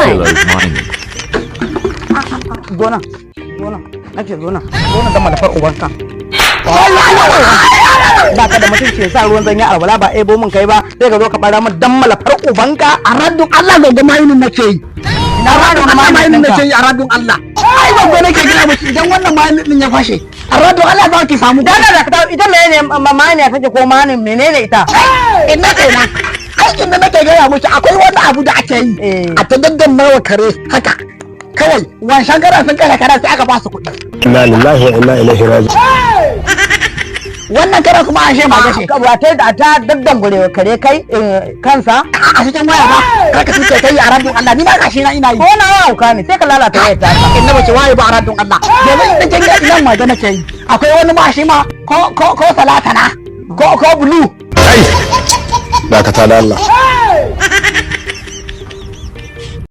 Kilos Mining. Gona, gona, nake gona, gona da malafar ubanka. Ba ka da mutunci, sa ruwan zanyi alwala ba ebo mun kai ba, sai ka zo ka bara min dan malafar ubanka. A raddun Allah, gogo, mayinin nake yi. Ina A raddun Allah, mayinin ɗinka? nake yi, a raddun Allah. Ai gogo, nake gina miki, idan wannan mayinin din ya fashe, a raddun Allah za ki samu. Dana da ka ita menene mani take ko mani menene ita? Ina kenan, aikin da nake gaya miki, akwai wani abu da ake yi a ta daddanna wa kare haka kawai. Wancan gara sun kare kare, sai aka ba su kuɗi. Inna lillahi wa inna ilaihi raji'un. Wannan kare kuma an shema gashe. Wata da ta daddangure kare kai kansa. A cikin waya ba kar ka tuce kai, a raddun Allah, ni ma gashi na ina yi. Ko na hauka ne, sai ka lalata wayar ta. In na bace waye ba, a raddun Allah, yanzu in kin ga idan magana ke yi, akwai wani ma shi ma ko salatana ko blue. Kai, dakata da Allah.